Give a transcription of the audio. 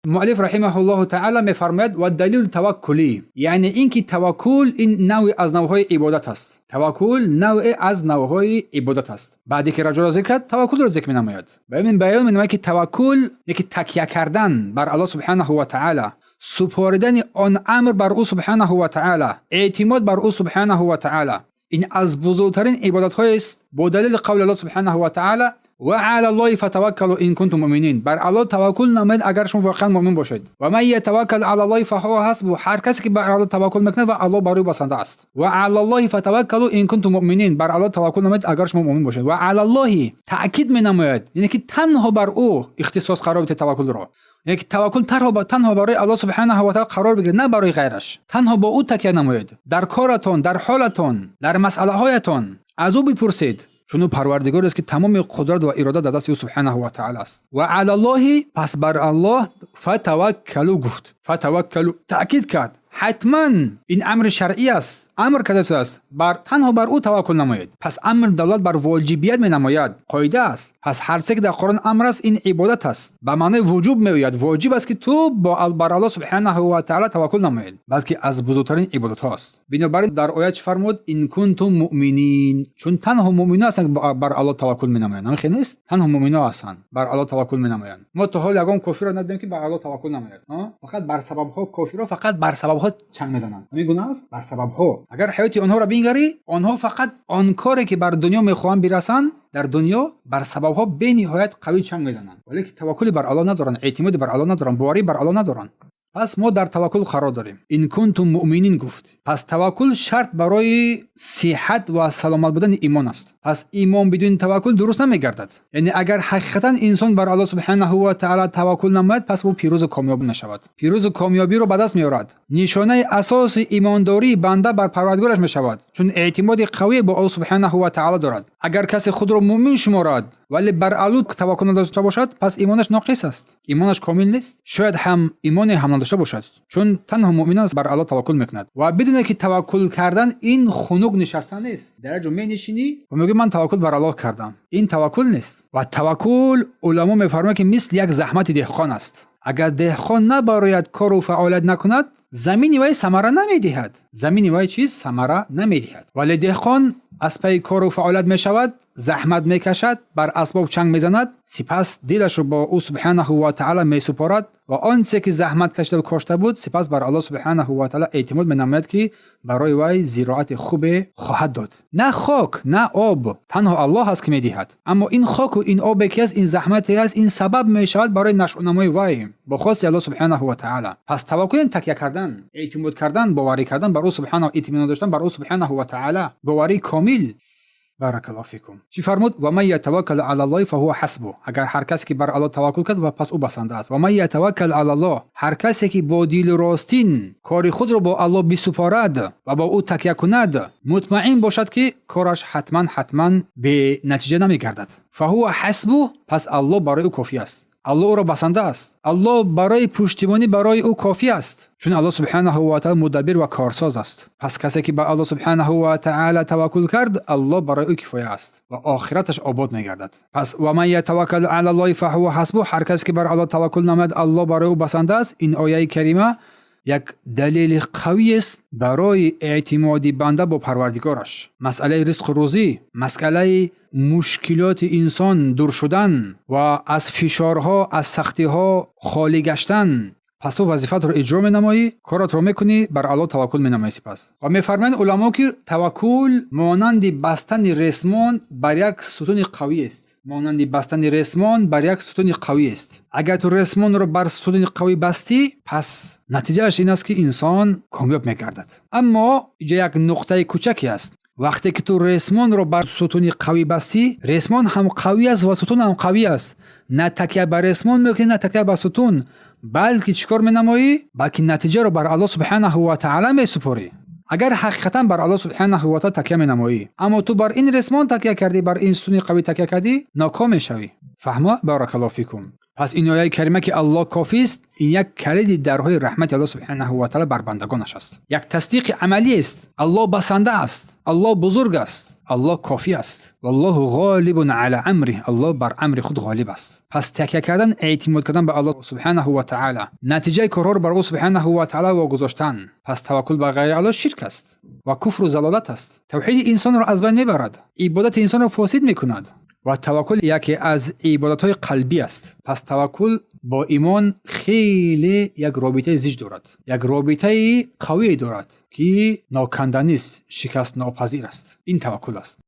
Муаллиф رحمه الله تعالی мефармояд: ودليل التوكل, яъне ин ки таваккул ин навъе аз навъҳои ибодат аст. Таваккул навъе аз навъҳои ибодат аст. Баъде ки раҷоро зикр кард, таваккулро зикр менамояд. Ба ин баён менамояд, ки таваккул яке такя кардан бар Аллоҳ سبحانه وتعالى, супоридани он амр бар ӯ سبحانه وتعالى, эътимод бар ӯ سبحانه وتعالى, ин аз бузургтарин ибодатҳоест, бо далели қавли Аллоҳ سبحانه وتعالى: وعلى الله فتوكلوا إن كنتم مؤمنين. Бар Аллоҳ таваккул намоед, агар шумо воқеан муъмин бошед. ومن يتوكل على الله فهو حسبه. Ҳар касе ки бар Аллоҳ таваккул мекунад ва Аллоҳ бар ӯ басанда аст. وعلى الله فتوكلوا إن كنتم مؤمنين. Бар Аллоҳ таваккул намоед, агар шумо муъмин бошед. وعلى الله таъкид менамояд, яъне ки танҳо бар ӯ ихтисос қарор бидиҳед таваккулро, яъне ки таваккул танҳо барои Аллоҳ سبحانه وتعالى қарор бигиред, на барои ғайраш. Танҳо бо ӯ такя намоед дар коратон, дар ҳолатон, дар масъалаҳоятон. Аз ӯ бипурсед, чун ӯ Парвардигорест, ки тамоми қудрат ва ирода дар дасти ӯ سبحانه وتعالى аст. وعلى الله, пас бар Аллоҳ, فتوكلوا гуфт, فتوكلوا таъкид кард. Ҳатман ин амри шаръӣ аст, амр карда шудааст, бар танҳо бар ӯ таваккул намоед. Пас амр далолат бар воҷибият менамояд, қоида аст. Пас ҳар чизе ки дар Қуръон амр аст, ин ибодат аст, ба маънои вуҷуб меояд. Воҷиб аст, ки ту бар Аллоҳ سبحانه وتعالى таваккул намоед, балки аз бузургтарин ибодатҳо аст. Бинобар ин дар оят чӣ фармуд? إن كنتم مؤمنين. Чун танҳо муъмино ҳастанд, ки бар Аллоҳ таваккул менамоянд. Ҳамин хел нест? Танҳо муъмино ҳастанд, бар Аллоҳ таваккул менамоянд. Мо то ҳол ягон кофирро надидем, ки бар Аллоҳ таваккул намояд. Фақат бар сабабҳо. Кофирҳо фақат бар сабабҳо чанг мезананд. Ҳамин гуна аст, бар сабабҳо. Агар ҳаёти онҳоро бингарӣ, онҳо фақат он коре ки бар дунё мехоҳанд бирасанд, дар дунё бар сабабҳо бениҳоят қавӣ чанг мезананд, вале ки таваккули бар Аллоҳ надоранд, эътимоди бар Аллоҳ надоранд, боварӣ бар Аллоҳ надоранд. Пас мо дар таваккул қарор дорем. إن كنتم مؤمنين гуфт. Пас таваккул шарт барои сиҳат ва саломат будани имон аст. Пас имон бидуни таваккул дуруст намегардад. Яъне агар ҳақиқатан инсон бар Аллоҳ سبحانه وتعالى таваккул намояд, пас ӯ пирӯзу комёб мешавад, пирӯзу комёбиро ба даст меорад. Нишонаи асоси имондории банда бар Парвардигораш мешавад, чун эътимоди қавие бо ӯ سبحانه وتعالى дорад. Агар касе худро муъмин шуморад, вале бар Аллоҳ таваккул надошта бошад, пас имонаш ноқис аст, имонаш комил нест. Шояд ҳам имоне ҳам надошта бошад, чун танҳо муъмин аст, бар Аллоҳ таваккул мекунад. Ва бидуне ки таваккул кардан ин хунук нишастан нест. Дар як ҷо менишинӣ ва мегӯӣ: «Ман таваккул бар Аллоҳ кардам». Ин таваккул нест. Ва таваккул, уламо мефармоянд, ки мисли як заҳмати деҳқон аст. Агар деҳқон набарояд, кору фаъолият накунад, замини вай самара намедиҳад. Замини вай чиз самара намедиҳад. Вале деҳқон аз пайи кору фаъолият мешавад, заҳмат мекашад, бар асбоб чанг мезанад, сипас дилашро бо ӯ سبحانه وتعالى месупорад ва он чизе ки заҳмат кашида кошта буд, сипас бар Аллоҳ سبحانه وتعالى эътимод менамояд, ки барои вай зироати хубе хоҳад дод. На хок, на об, танҳо Аллоҳ аст, ки медиҳад. Аммо ин хоку ин обе ки аст, ин заҳмате аст, ин сабаб мешавад барои нашъунамои вай бо хости Аллоҳ سبحانه وتعالى. Пас таваккул такя кардан, эътимод кардан, боварӣ кардан бар ӯ سبحانه, итминон доштан бар ӯ سبحانه وتعالى, боварии комил. بارك الله فيكم. Чӣ фармуд? ومن يتوكل على الله فهو حسبه. Агар ҳар касе ки бар Аллоҳ таваккул кард, ва пас ӯ басанда аст. ومن يتوكل على الله, ҳар касе ки бо дили ростин кори худро бо Аллоҳ бисупорад ва бо ӯ такя кунад, мутмаин бошад, ки кораш ҳатман, ҳатман бенатиҷа намегардад. فهو حسبه, пас Аллоҳ барои ӯ кофӣ аст. Аллоҳ ӯро басанда аст. Аллоҳ барои пуштибонӣ барои ӯ кофӣ аст, чун Аллоҳ سبحانه وتعالى мудаббир ва корсоз аст. Пас касе ки ба Аллоҳ سبحانه وتعالى таваккул кард, Аллоҳ барои ӯ кифоя аст ва охираташ обод мегардад. Пас ومن يتوكل على الله فهو حسبه, ҳар касе ки бар Аллоҳ таваккул намояд, Аллоҳ барои ӯ басанда аст. Ин ояи карима як далели қавиест барои эътимоди банда бо Парвардигораш. Масъалаи ризқу рӯзӣ, масъалаи мушкилоти инсон дур шудан ва аз фишорҳо, аз сахтиҳо холӣ гаштан. Пас ту вазифатро иҷро менамоӣ, коротро мекунӣ, бар Аллоҳ таваккул менамоӣ. Сипас ва мефармоянд уламо, ки таваккул монанди бастани ресмон бар як сутуни қавиест. Монанди бастани ресмон бар як сутуни қавиест. Агар ту ресмонро бар сутуни қавӣ бастӣ, пас натиҷааш ин аст, ки инсон комёб мегардад. Аммо инҷа як нуқтаи кӯчаке аст. Вақте ки ту ресмонро бар сутуни қавӣ бастӣ, ресмон ҳам қавӣ аст ва сутун ҳам қавӣ аст. На такя ба ресмон мекунӣ, на такя ба сутун, балки чӣ кор менамоӣ? Балки натиҷаро бар Аллоҳ سبحانه وتعالى месупорӣ. Агар ҳақиқатан бар Аллоҳ سبحانه وتعالى такя менамоӣ, аммо ту бар ин ресмон такя кардӣ, бар ин сутуни қавӣ такя кардӣ, ноком мешавӣ. Фаҳмо? بارك الله فيكم. Пас ин ояи карима, ки Аллоҳ кофист, ин як калиди дарҳои раҳмати Аллоҳ субҳанаҳу ва таъала бар бандагонаш аст. Як тасдиқи амалӣ аст. Аллоҳ басанда аст, Аллоҳ бузург аст, Аллоҳ кофӣ аст. Валлоҳу ғолибун ала амриҳ, Аллоҳ бар амри худ ғолиб аст. Пас такя кардан, эътимод кардан ба Аллоҳ субҳанаҳу ва таъала, натиҷаи корҳоро бар ӯ субҳанаҳу ва таъала вогузоштан. Пас таваккул ба ғайри Аллоҳ ширк аст ва куфру залолат аст. Тавҳиди инсонро аз байн мебарад, ибодати инсонро фосид мекунад. Ва таваккул яке аз ибодатҳои қалбӣ аст. Пас таваккул бо имон хеле як робитаи зич дорад, як робитаи қавие дорад, ки ноканданист, шикастнопазир аст. Ин таваккул аст.